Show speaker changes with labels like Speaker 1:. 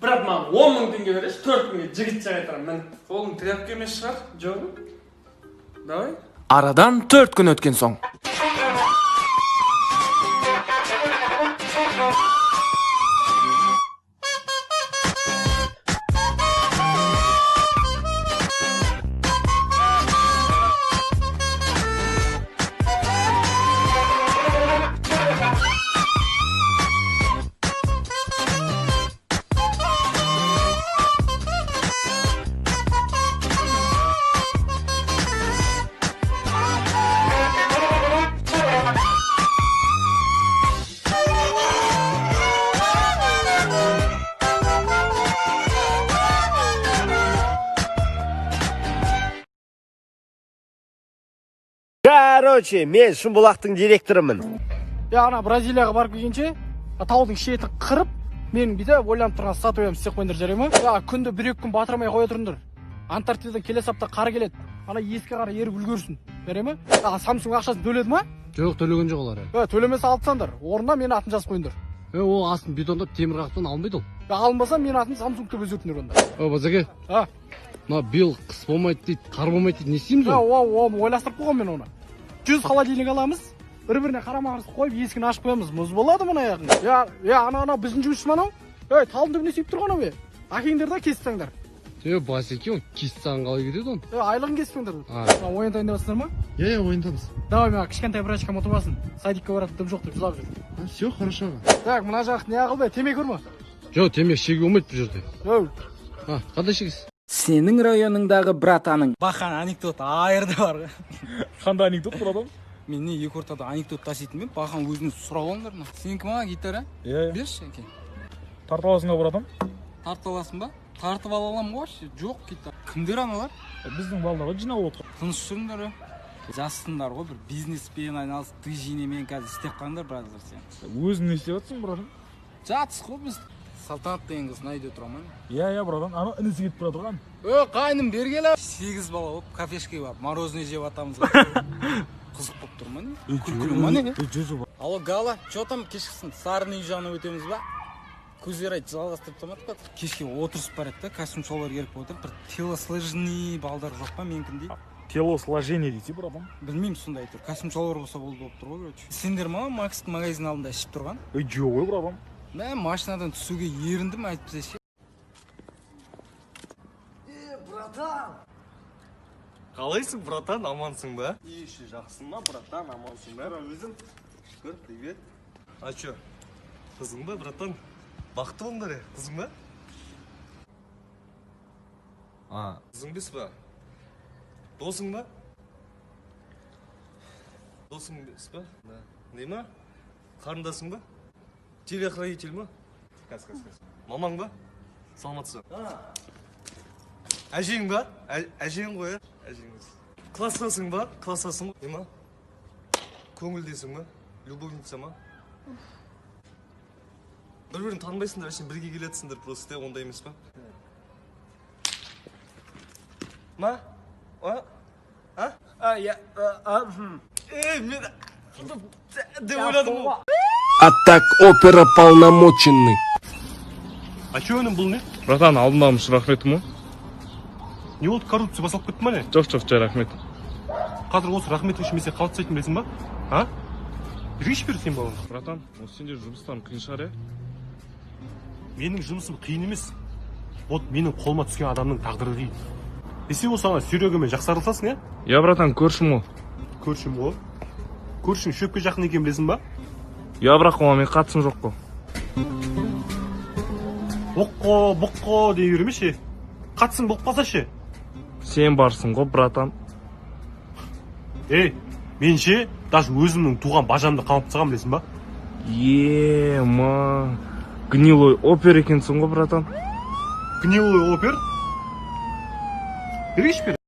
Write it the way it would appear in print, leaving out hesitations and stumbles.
Speaker 1: Брат, маған 10 000 теңге береші, 4 күнге жігітше қайтарамын, міне.
Speaker 2: Қолың тряпка емес шығар.
Speaker 1: Жоқ.
Speaker 2: Давай.
Speaker 3: Арадан 4 күн өткен соң.
Speaker 4: Короче, мен Шымбұлақтың директорымын.
Speaker 5: Е, ана Бразилияға барып келгенше, таудың шетін қырып, менің бүйтіп ойланып тұрған статуямды істеп қойыңдар, жарай ма? Я, күнді бір екі күн батырмай қоя тұрыңдар. Антарктидадан келесі апта қар келеді. Ана ескі қар еріп үлгерсін. Жарай ма? А, Самсунг ақшасын төледі ма?
Speaker 6: Жоқ, төлеген жоқ олар әлі.
Speaker 5: Е, төлемесе алып тастаңдар. Орнына менің атымды жазып қойыңдар.
Speaker 6: Е, ол астын бетондап, темір қақтан алынбайды ол.
Speaker 5: Е, алынбаса, менің атым Самсунг деп өзгертіңдер онда.
Speaker 6: О, базеке.
Speaker 5: А?
Speaker 6: Мына биыл қыс болмайды дейді, қар болмайды дейді, не істейміз
Speaker 5: Е,
Speaker 6: оны?
Speaker 5: оны ойластырып қойғанмын мен оны. 100 холодильник аламыз, бір біріне қарама қарсы қойып, есігін ашып қоямыз. Мұз болады мына аяғың. Е, е, ана біздің жұмысшы ма анау? Ей, талдың түбіне сүйіп тұрған ау, е. Әкеңдер да, кесіп тастаңдар.
Speaker 6: Е, басеке, оны кесіп тастаған қалай кетеді оны?
Speaker 5: Е, айлығын кесіп тастаңдар.
Speaker 6: А.
Speaker 5: Мына ойын деп жатсыңдар ма?
Speaker 7: Иә, иә, ойнатамыз.
Speaker 5: Давай, мына кішкентай братишкам ұтып алсын. Садикке барады, дым жоқ деп жылап жүр.
Speaker 7: Все хорошо.
Speaker 5: Так, мына жақ не қылды? Темекі бар ма?
Speaker 6: Жоқ, темекі шегуге болмайды бұл жерде.
Speaker 5: Өу.
Speaker 6: А, қандай шегесіз?
Speaker 8: Сенің районыңдағы братаның.
Speaker 9: Бахан анекдот айырды бар ғой.
Speaker 10: Қандай анекдот, братан?
Speaker 9: Мен не, екі ортада анекдот таситын мен, Бахан өзінен сұрап алыңдар мына. Сенікі ма гитара?
Speaker 10: Иә.
Speaker 9: Берші, әке.
Speaker 10: Тарта аласың ба, братан?
Speaker 9: Тарта аласың ба? Тартып ала аламын ғой вообще. Жоқ гитара. Кімдер аналар?
Speaker 10: Біздің балалар ғой жиналып отыр.
Speaker 9: Тыныш жүріңдер, е. Жассыңдар ғой, бір бизнеспен айналысып, движениемен қазір істеп қалыңдар, біраздар сен.
Speaker 10: Өзің не істеп жатырсың, братан?
Speaker 9: Жатыс қой біз. Салтанат деген қыз мына үйде тұра ма?
Speaker 10: Иә, иә, братан, ана інісі кетіп бара жатыр.
Speaker 9: Е, қайным, бері кел. Сегіз бала болып кафешкеге барып мороженое жеп жатамыз ғой. Қызық болып тұр ма, не? Күлкілі ма, не?
Speaker 10: Жоқ.
Speaker 9: Алло, Гала, че там, кешкісін сарыны үй жағына өтеміз ба? Көздері айт, жалғастырып тастамадық па? Кешке отырыс бар еді да, костюм шалбар керек болып отыр. Бір телосложенный балдар жоқ па менікіндей?
Speaker 10: Телосложение дейді, братан.
Speaker 9: Білмеймін, сондай әйтеуір. Костюм шалбар болса болды болып тұр ғой, короче. Сендер ма Макстың магазин алдында ішіп тұрған?
Speaker 10: Ей, жоқ ой, братан.
Speaker 9: Мә, машинадан түсуге еріндім, әйтпесе ше.
Speaker 11: Қалайсың, братан, амансың ба? Еші жақсың ба, братан, амансың ба? Өзің? Шүкір, привет. А чё, қызың ба, братан? Бақытты болыңдар, е, қызың ба? А, қызың емес па? Досың ба? Досың емес па? Да. Не ма? Қарындасың ба? Телохранитель ма? Қазір, қазір, қазір. Мамаң ба? Саламатсыз ба? Әжең ба? Әжең ғой, иә? Әжең. Класстасың ба? Класстасың ба? Не ма? Көңілдесің ба? Любовница ма? Бір бірін танымайсыңдар, вообще бірге келатсыңдар просто, ондай емес па? Ма? А? А? А, я... А, Ей, мен деп ойладым ғой.
Speaker 3: А так опера полномоченный.
Speaker 11: А че, өнім, бұл не?
Speaker 2: Братан, алдындамыз, рахметім ғой.
Speaker 11: Не болды, коррупция басталып кетті ма, не?
Speaker 2: Жоқ, жоқ, жай рахмет.
Speaker 11: Қазір осы рахмет үшін мен сені қалай тастайтынын білесің ба? А? Берейінші, бер сен баланы.
Speaker 2: Братан, осы сенде жұмыстарың қиын шығар, иә?
Speaker 11: Менің жұмысым қиын емес. Вот менің қолыма түскен адамның тағдыры қиын. Десе осы ана Серегамен жақсы араласасың, иә?
Speaker 2: Иә, братан, көршім ғой.
Speaker 11: Көршім ғой. Көршің шөпке жақын екенін білесің ба?
Speaker 2: Иә, бірақ оған мен қатысым жоқ қой.
Speaker 11: Боққо, боққо дей берме ше. Қатысың болып қалса ше?
Speaker 2: Сен барсың ғой, братан.
Speaker 11: Ей, мен ше, даже өзімнің туған бажамды қамап тастағанмын, білесің ба?
Speaker 2: Е, ма, гнилой опер екенсің ғой, братан.
Speaker 11: Гнилой опер? Берейінші, бер.